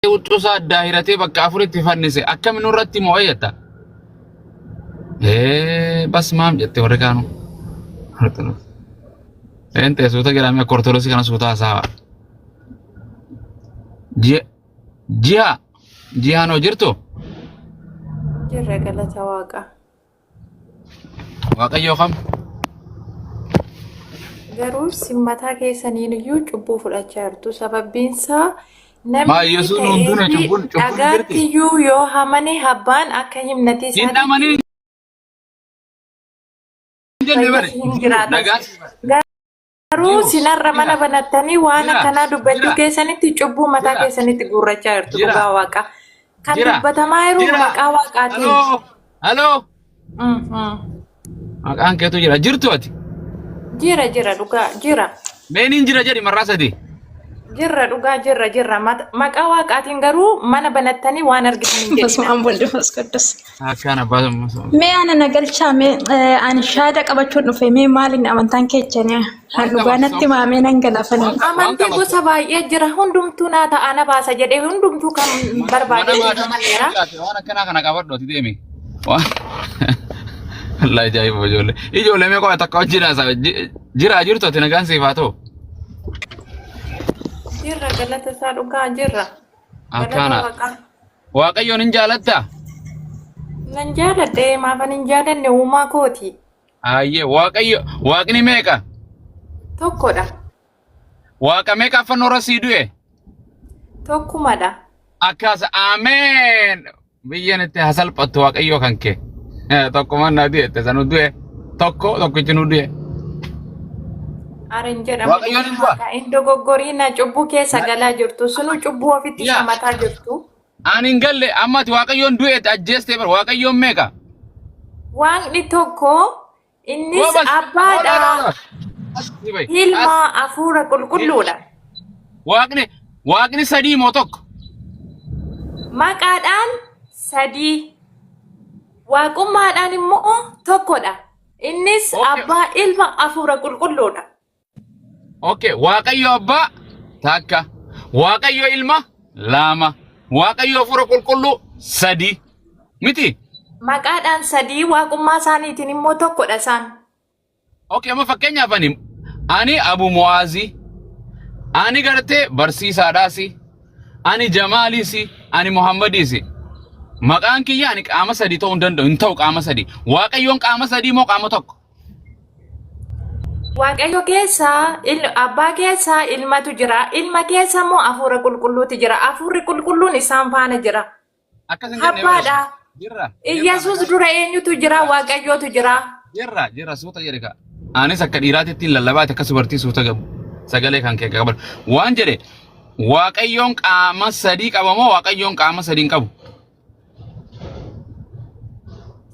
Huccuu isaa addaa hiratee bakka afuritti fannise akkami nurratti mo'ee jetta. Ee bas maam jette warri kaanu. Een ta'e suuta jedhamee akka ortodoksii kana suuta haasa'aa. Jiha jihaan hoo jirtu? Jirra galata waaqaa. Waaqayyoo kam? Garuu isin mataa keessaniin iyyuu cubbuu fudhachaa jirtu. Sababbiinsaa Maa namni Yesuus nuun dune ta'ee fi cubbuun cubbuun hin jirti. dhagaatti iyyuu yoo hamane abbaan akka himnatii Hin isaatiitti amanin hin jenne bare. fayyas hin jiraatas. Nagaan si bara. Garuu Jiru. sinarra mana Jira. banattanii waan Jira. akkanaa dubbachuu Jira. keessanitti cubbuu mataa Jira. keessanitti guurrachaa jirtu Jira. dhugaa waaqa. Kan Jira. dubbatamaa jiru Jira. maqaa waaqaatiin. Haloo. Haloo. Maqaan keetu jira. Jirtu ati. Jira jira dhugaa jira. Meeniin jira jedhi marraa sadii. Jirra dhugaa jirra jirra. Maqaa waaqaatiin garuu mana banattanii waan argitan hin በስመ jedhina. አብ ወልድ መንፈስ ቅዱስ። Akkaan abbaa Mee ana na galchaa mee ani shaada qabachuun dhufe mee maaliin amantaan keechanii han Waan dhugaa qabatu natti maamee nan galafanii. waan waan Amantii qabatu gosa baay'ee jira. Hundumtuu naa ta'a na baasa jedhee hundumtuu kan mana barbaade baadhaa deemameera. waan akkanaa kana qabadhu ati deemi. Waan Allah ajaa'iba ijoollee. Ijoollee mee qofa takka wajjin haasaa jira jirtu ati nagaan siif haa ta'u. Jirra galata isaa dhugaa jirra. Galata Akkaana. waaqaa. Waaqayyoon hin jaalattaa? Nan jaaladhe maafan hin jaalanne uumaa kooti. Ayyee Waaqayyo Waaqni meeqa? Tokkodha. Waaqa meeqa fannoo irra sii du'e? Tokkumadha. Akkas ameen. Biyyeen itti haa salphattu Waaqayyoo kan kee. Tokkumaan naa du'e itti sanuu du'e. Tokko tokkichi nu du'e. Ara hin jedhamu Waaqayyoon hin du'a. dhugaa hin dogoggoriina cubbuu keessa galaa jirtu sunu cubbuu ofitti Yaa. shamataa jirtu. Ani hin galle amma ati Waaqayyoon du'e itti ajjeestee bara Waaqayyoon meeqa? Waaqni tokko innis Goobas. abbaadha ilma hafuura qulqulluudha. Waaqni sadii moo tokko? Maqaadhaan sadii waaqummaadhaan immoo tokkodha. Innis Okay. abbaa ilma hafuura qulqulluudha. Okay, Waaqayyo abbaa takka, Waaqayyo ilma lama, Waaqayyo hafuura qulqulluu sadi. Miti? Maqaadhaan sadii waaqummaa isaaniitiin immoo tokkodha isaan. Okay, amma fakkeenyaaf ani Abu Mu'aazi, ani gartee barsiisaadhaasi, ani Jamaaliisi, ani Muhammadiisi. Maqaan kiyya ani qaama sadii ta'uu hin danda'u, hin ta'u qaama sadii. Waaqayyoon qaama sadii moo qaama tokko? Waaqayyo keessa abbaa keessa ilmatu jira. Ilma keessa immoo hafuura qulqulluutu jira. Hafuurri qulqulluun isaan faana jira. Akkas hin jenne bara. Abbaadha. Jirra. Iyyasuus dura eenyutu jira? Waaqayyootu jira. Jirra jirra suuta jedhe ka. Anis akka dhiiraatti ittiin lallabaate akka dubartii suuta gabu. Sagalee kan kee qaban. Waan jedhe Waaqayyoon qaama sadii qaba moo Waaqayyoon qaama sadii hin qabu?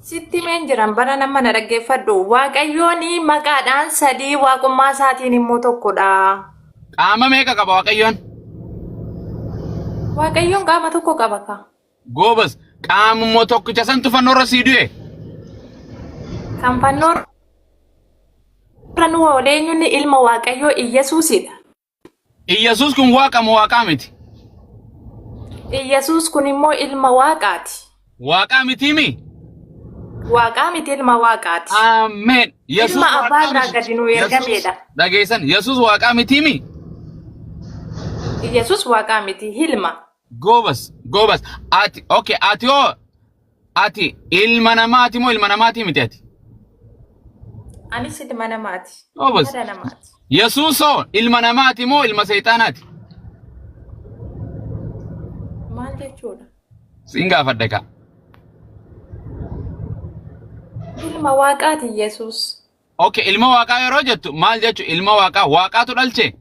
Sitti himeen jiran bara nama na dhaggeeffadhu. Waaqayyoon maqaadhaan sadii waaqummaa isaatiin immoo tokkodha. Qaama meeqa qaba Waaqayyoon? Waaqayyoon qaama tokko qaba ka. Goobas qaamummoo tokkicha santu fannoo irra sii du'e. Kan fannoo irra nu oole eenyuun ilma Waaqayyoo Iyyasuusidha. Iyyasuus kun waaqa moo waaqaa miti? Iyyasuus kun immoo ilma Waaqaati. Waaqaa mitii mi? Waaqaa miti ilma Waaqaati. Ameen. Yesuus Ilma abbaa waaqaa irraa miti. gadi nu Yesuus ergameedha. dhageessan Yesuus waaqaa mitii mi? Iyyasuus waaqaa miti ilma. Goobas goobas ati okay ati hoo Ati ilma namaati moo ilma namaati miti ati? Anis ilma namaati. Obos. Dhala namaati. Yesuusoo ilma namaati moo ilma seexaanaati? Maal jechuudha? Siin gaafadhe kaa. Ilma waaqaati Yesuus. Okay, ilma waaqaa yeroo jettu maal jechu ilma waaqaa waaqaatu dhalche?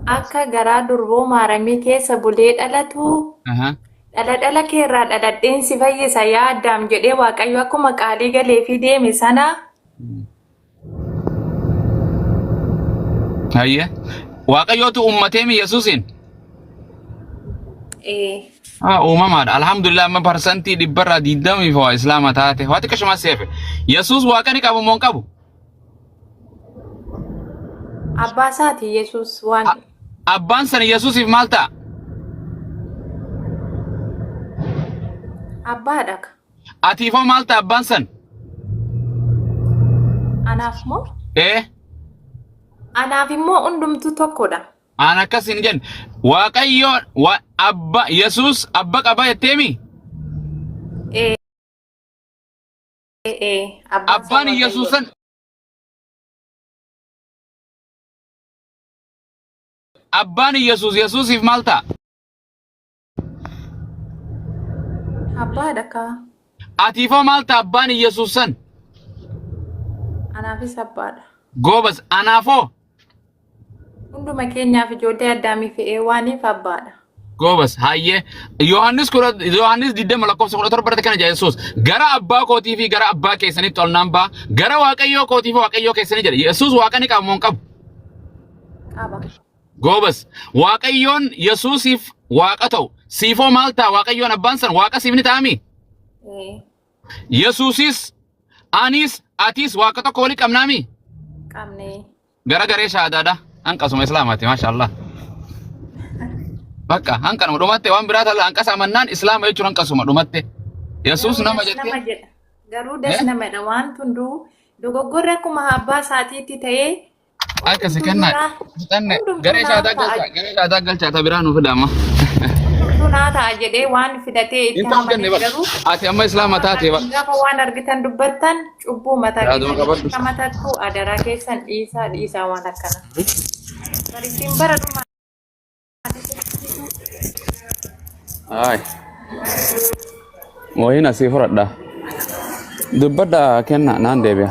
Akka garaa durboo maaramii keessa bulee dhalatu Aha. dhala dhala keerraa dhaladheen si fayyisa yaa Addaam jedhee Waaqayyo akkuma qaalii galeefii deeme sana Hayyee. Waaqayyootu uummateemi Yesuusiin. ee, Ah, uumamaadha. Alhamdulillah amma parsantii dhibbarraa digdamii fi waa islaama taate. Waa xiqqashumaa seefe. Yesuus waaqa ni qabu moo hin qabu? Abbaa isaati Yesuus waan Abbaan san Yesuusiif maal ta'a? Abbaadha ka. Atiifoo maal ta'a abbaan san? Anaaf moo? Ee. Anaaf immoo hundumtuu tokkodha. Aan akkas hin jenne. Waaqayyo wa, abba Yesuus abba qaba jetteemi? Ee ee abbaan isaa Abbaan Yesuus Waaqayyoodha. san abbaan Yesuus Yesuusiif maal ta'a? Abbaadha kaa. Atiifoo maal ta'a abbaan Yesuus san? Anaafis abbaadha. Goobas anaafoo Hunduma keenyaaf ijoollee Addaamii fi Eewaaniif abbaadha. Goobas hayyee Yohaannis kudha Yohaannis 20 lakkoofsa 17 irratti kana jedha Yesuus gara abbaa kootii fi gara abbaa keessanitti ol naan ba'a gara waaqayyoo kootii fi waaqayyoo keessanii jedha Yesuus waaqa ni qaba moo hin qabu? Qaba. Goobas waaqayyoon Yesuusiif waaqa ta'u siifoo maal ta'a waaqayyoon abbaan san waaqa siif ni ta'ami? Ee, Yesuusis anis atis waaqa tokko wali qabnaami? qabnee. Gara garee shahaadaadha. Hanqasuma islaamaati maasha Allah. Bakka hanqanuma dhumatte waan biraa tala hanqasa amannaan islaama jechuun hanqasuma dhumatte. Yesuus Garuu nama das jettee nama jedha. Garuu das eh? nama jedha. Waan hunduu dogoggorri akkuma abbaa isaatiitti ta'ee Akkasi hundumtuu kennaa. naa Fixanne hundumtuu garee naa shahaadaa ta'a galchaa garee shahaadaa galchaa ta biraa nu fidama. hundumtuu naa ta'a jedhee waan fidatee itti Hin ta'u jenne amaneef bar. garuu Ati amma islaama taate bar. gaafa waan argitan dubbattan cubbuu mataa Yaaduma keessanii qabadhu. akka matattu adaraa keessan dhiisaa dhiisaa waan akkana. Baritiin bara dhumaa Ay. Wayiin asii fudhadha. Dubbadha kenna naan deebi'a.